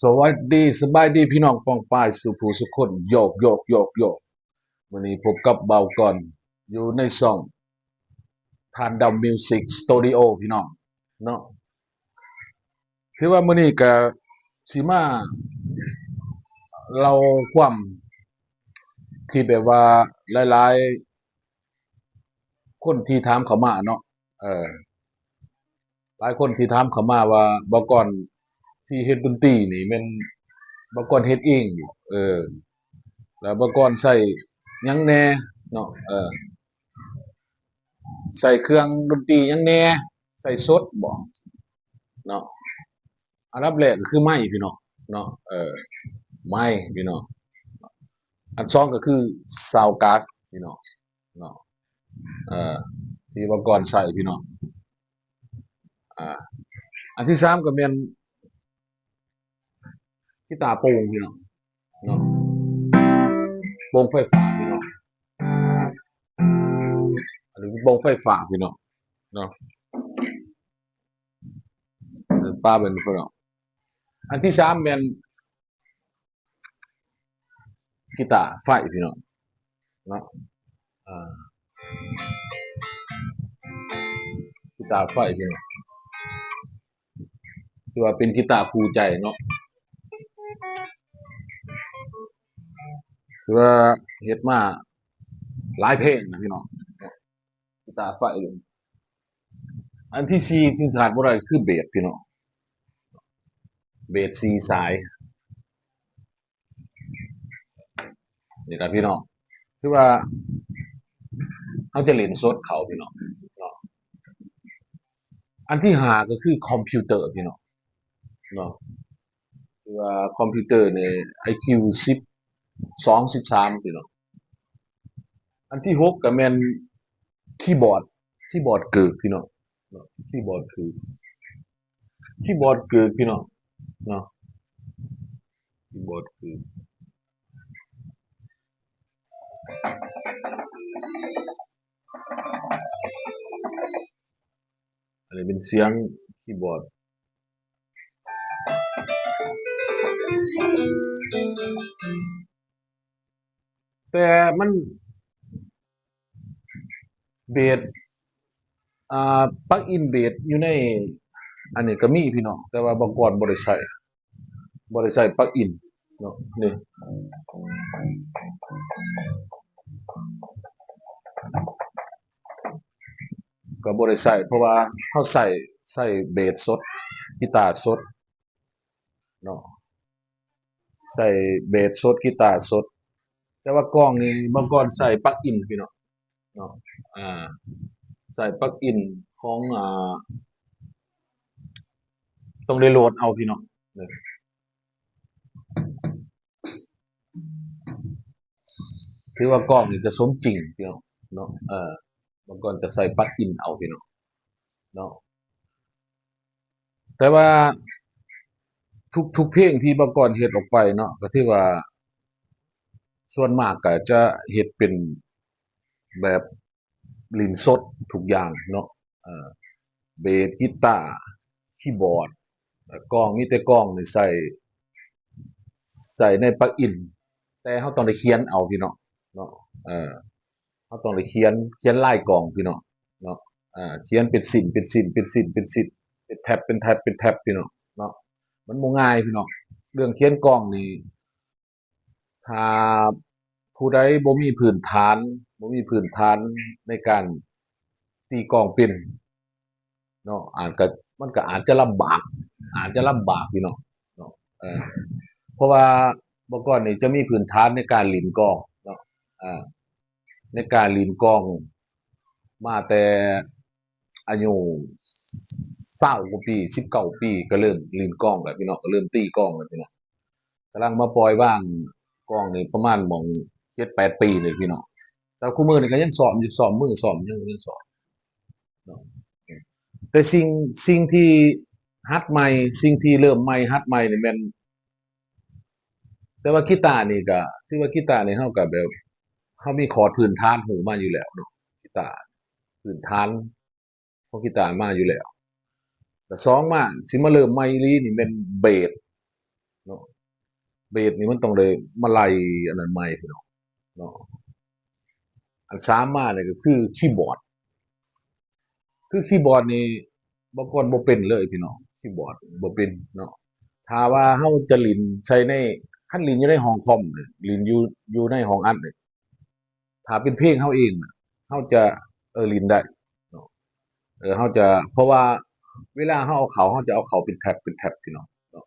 ສະຫວັດດີ ສະບາຍດີພີ່ນ້ອງປ້ອງປາຍສູ່ຜູ້ສູ່ຄົນ ໂຢກ ໂຢກ ໂຢກ ໂຢກ. ມື້ນີ້ພົບກັບບ່າວກອນຢູ່ໃນຊ່ອງ ທ່ານດຳມິວສິກສະຕູດິໂອ ພີ່ນ້ອງເນາະ. ຖືວ່າມື້ນີ້ກະຊິມາເລົ່າຄວາມທີ່ແບບວ່າຫຼາຍໆຄົນທີ່ຖາມເຂົ້າມາເນາະ ເອີ ຫຼາຍຄົນທີ່ຖາມເຂົ້າມາວ່າ ບ່າວກອນທີ່ເຮັດດົນຕີນີ້ແມ່ນບ່າວກອນເຮັດເອງບໍ່? ເອີ ແລ້ວບ່າວກອນໃຊ້ຫຍັງແດ່ເນາະ? ເອີ ໃຊ້ເຄື່ອງດົນຕີຫຍັງແດ່? ໃຊ້ສົດບໍ່ເນາະ? ອັນດັບແລກກໍຄືໄມພີ່ນ້ອງເນາະ ເອີ ໄມພີ່ນ້ອງ. ອັນສອງກໍຄືຊາວກາສພີ່ນ້ອງເນາະ ເອີ ທີ່ບ່າວກອນໃຊ້ພີ່ນ້ອງ. ອ່າ ອັນທີສາມກໍແມ່ນກີຕາໂປ່ງພີ່ນ້ອງເນາະ ໂປ່ງໄຟຟ້າພີ່ນ້ອງ. ອັນນີ້ໂປ່ງໄຟຟ້າພີ່ນ້ອງເນາະ ເອີ ປາເປັນພີ່ນ້ອງ. ອັນທີສາມແມ່ນ ກີຕາໄຟພີ່ນ້ອງເນາະ ອ່າ ກີຕາໄຟພີ່ນ້ອງ ຖືວ່າເປັນກີຕາຄູ່ໃຈເນາະ ຖືວ່າເຮັດມາຫຼາຍເພງນະພີ່ນ້ອງ. ກີຕາໄຟ. ອັນທີສີ່ທີ່ຂາດບໍ່ໄດ້ຄືເບສພີ່ນ້ອງ ເບສສີ່ສາຍນີ້ລະພີ່ນ້ອງ ຄືວ່າເຮົາຈະຫຼິ້ນສົດເຂົ້າພີ່ນ້ອງເນາະ. ອັນທີຫ້າກໍຄືຄອມພິວເຕີພີ່ນ້ອງເນາະ ຄືວ່າຄອມພິວເຕີນີ້ໄອຄິວສິບສອງ ສິບສາມພີ່ນ້ອງ. ອັນທີຫົກກໍແມ່ນຄີບອດ ຄີບອດເກີກພີ່ນ້ອງເນາະ ຄີບອດເກີກ ຄີບອດເກີກພີ່ນ້ອງເນາະ ຄີບອດເກີກ. ອັນນີ້ເປັນສຽງຄີບອດ ແຕ່ມັນເບສ ອ່າ ປັກອິນເບສຢູ່ໃນອັນນີ້ກໍມີພີ່ນ້ອງ ແຕ່ວ່າບ່າວກອນບໍ່ໄດ້ໃສ່ ບໍ່ໄດ້ໃສ່ປັກອິນເນາະ ນີ້ ກໍບໍ່ໄດ້ໃສ່ ເພາະວ່າເຮົາໃສ່ ໃສ່ເບສສົດ ກີຕາສົດເນາະ ໃສ່ເບສສົດ ກີຕາສົດ. ແຕ່ວ່າກ້ອງນີ້ ບ່າວກອນໃສ່ປັກອິນພີ່ນ້ອງເນາະ ອ່າ ໃສ່ປັກອິນຂອງ ອ່າ ຕ້ອງໄດ້ໂຫຼດເອົາພີ່ນ້ອງ. ຖືວ່າກ້ອງນີ້ຈະສົມຈິງພີ່ນ້ອງເນາະ ເອີ ບ່າວກອນຈະໃສ່ປັກອິນເອົາພີ່ນ້ອງເນາະ. ແຕ່ວ່າທຸກ ທຸກເພງທີ່ບ່າວກອນເຮັດອອກໄປເນາະ ກໍຖືວ່າສ່ວນມາກກໍຈະເຮັດເປັນແບບຫຼິ້ນສົດທຸກຢ່າງເນາະ ເອີ ເບສ ກີຕາ ຄີບອດ ແລະ ກ້ອງ ມີແຕ່ກ້ອງນີ້ໃສ່ ໃສ່ໃນປລັກອິນ ແຕ່ເຮົາຕ້ອງໄດ້ຂຽນເອົາພີ່ນ້ອງເນາະ ເອີ ເຮົາຕ້ອງໄດ້ຂຽນ ຂຽນລາຍກ້ອງພີ່ນ້ອງເນາະ ເອີ ຂຽນເປັນຊິ້ນ ເປັນຊິ້ນ ເປັນຊິ້ນ ເປັນຊິ້ນ ເປັນແທັບ ເປັນແທັບ ເປັນແທັບພີ່ນ້ອງເນາະ ມັນບໍ່ງ່າຍພີ່ນ້ອງ ເລື່ອງຂຽນກ້ອງນີ້ ຖ້າຜູ້ໃດບໍ່ມີພື້ນຖານ ບໍ່ມີພື້ນຖານໃນການຕີກ້ອງເປັນເນາະ ອາດກະ ມັນກະອາດຈະລຳບາກ ອາດຈະລຳບາກພີ່ນ້ອງເນາະ ເອີ ເພາະວ່າບ່າວກອນນີ້ຈະມີພື້ນຖານໃນການຫຼິ້ນກ້ອງເນາະ ເອີ ໃນການຫຼິ້ນກ້ອງມາແຕ່ອາຍຸຊາວກວ່າປີ ສິບເກົ້າປີ ກະເລີ່ມຫຼິ້ນກ້ອງແລ້ວພີ່ນ້ອງ ກະເລີ່ມຕີກ້ອງແລ້ວພີ່ນ້ອງ. ກຳລັງມາປ່ອຍວາງກ້ອງນີ້ປະມານໝ່ອງເຈັດແປດປີນີ້ພີ່ນ້ອງ ແຕ່ຄູ່ມື້ນີ້ກະຍັງຊ້ອມຢູ່ ຊ້ອມມືຊ້ອມຫຍັງກະຍັງຊ້ອມເນາະ ແຕ່ສິ່ງ ສິ່ງທີ່ຫັດໃໝ່ ສິ່ງທີ່ເລີ່ມໃໝ່ ຫັດໃໝ່ນີ້ແມ່ນ ແຕ່ວ່າກີຕານີ້ກະ ຖືວ່າກີຕານີ້ເຮົາກະແບບ ເຮົາມີຄອດພື້ນຖານຮູ້ມາຢູ່ແລ້ວເນາະ ກີຕາພື້ນຖານ ຂອງກີຕາມາຢູ່ແລ້ວ ແລະ ສອງມາ ຊິມາເລີ່ມໃໝ່ອີ່ຫຼີນີ້ແມ່ນເບສ ເນາະ ເບສນີ້ມັນຕ້ອງໄດ້ມາໄລ່ອັນນັ້ນໃໝ່ພີ່ນ້ອງເນາະ. ອັນສາມມານີ້ກໍຄືຄີບອດ ຄືຄີບອດນີ້ ບໍ່ກ່ອນບໍ່ເປັນເລີຍພີ່ນ້ອງ ຄີບອດບໍ່ເປັນເນາະ. ຖ້າວ່າເຮົາຈະຫຼິ້ນໃສ່ໃນ ຄັນຫຼິ້ນຢູ່ໃນຫ້ອງຄອມນີ້ ຫຼິ້ນຢູ່ ຢູ່ໃນຫ້ອງອັດນີ້ ຖ້າເປັນເພງເຮົາເອງນະ ເຮົາຈະ ເອີ ຫຼິ້ນໄດ້ເນາະ ເອີ ເຮົາຈະ ເພາະວ່າເວລາເຮົາເອົາເຂົ້າ ເຮົາຈະເອົາເຂົ້າເປັນແທັບ ເປັນແທັບພີ່ນ້ອງເນາະ.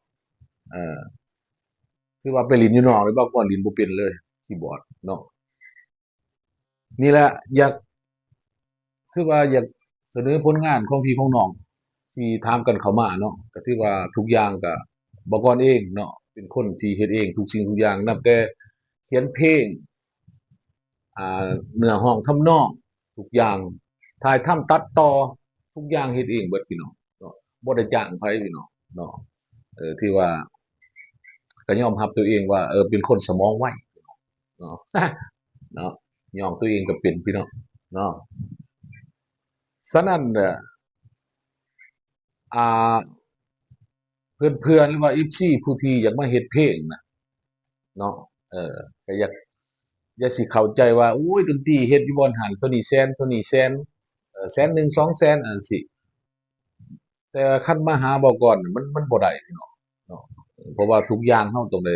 ເອີ ຄືວ່າໄປຫຼິ້ນຢູ່ນອກນີ້ ບາງຄົນຫຼິ້ນບໍ່ເປັນເລີຍ ຄີບອດເນາະ. ນີ້ແຫຼະ ຢາກ ຄືວ່າຢາກສະເໜີຜົນງານຂອງພີ່ຂອງນ້ອງທີ່ຖາມກັນເຂົ້າມາເນາະ. ກໍຖືວ່າທຸກຢ່າງກໍ ບໍ່ກ່ອນເອງເນາະ ເປັນຄົນທີ່ເຮັດເອງທຸກສິ່ງທຸກຢ່າງ ນັບແຕ່ຂຽນເພງ ອ່າ ເນື້ອຮ້ອງທຳນອງ ທຸກຢ່າງ ຖ່າຍທຳ ຕັດຕໍ່ ທຸກຢ່າງເຮັດເອງເບິດພີ່ນ້ອງເນາະ ບໍ່ໄດ້ຈ້າງໃຜພີ່ນ້ອງເນາະ. ເອີ ຖືວ່າກໍຍອມຮັບຕົວເອງວ່າ ເອີ ເປັນຄົນສະໝອງໄວເນາະ ເນາະ ຍ້ອງຕົວເອງກໍເປັນພີ່ນ້ອງເນາະ. ສະນັ້ນ ອ່າ ເພື່ອນໆ ຫຼືວ່າ ເອັຟຊີ ຜູ້ທີ່ຢາກມາເຮັດເພງນະເນາະ ເອີ ກໍຢາກ ຢ່າຊິເຂົ້າໃຈວ່າ ໂອ້ຍ ດົນຕີເຮັດຢູ່ບ່ອນຫັ້ນ ເທົ່ານີ້ແສນ ເທົ່ານີ້ແສນ ເອີ ແສນໜຶ່ງ ສອງແສນ ອັນຊີ້ ແຕ່ຄັນມາຫາເວົ້າກ່ອນ ມັນ ມັນບໍ່ໄດ້ພີ່ນ້ອງເນາະ ເພາະວ່າທຸກຢ່າງເຮົາຕ້ອງໄດ້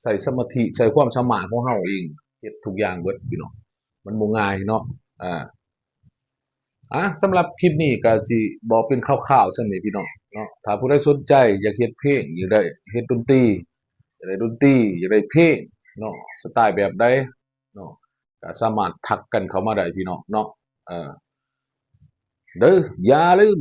ໃສ່ສະມາທິ ໃສ່ຄວາມສາມາດຂອງເຮົາເອງ ເຮັດທຸກຢ່າງເບິດພີ່ນ້ອງ ມັນບໍ່ງ່າຍເນາະ. ອ່າ ອ່າ ສຳລັບຄລິບນີ້ກໍຊິບອກເປັນຄ່າວໆ ສ່ຳນີ້ພີ່ນ້ອງເນາະ. ຖ້າຜູ້ໃດສົນໃຈຢາກເຮັດເພງ ຢາກໄດ້ເຮັດດົນຕີ ຢາກໄດ້ດົນຕີ ຢາກໄດ້ເພງເນາະ ສະໄຕລ໌ແບບໃດເນາະ ກໍສາມາດທັກກັນເຂົ້າມາໄດ້ພີ່ນ້ອງເນາະ. ເອີ ເດີ ຢ່າລືມ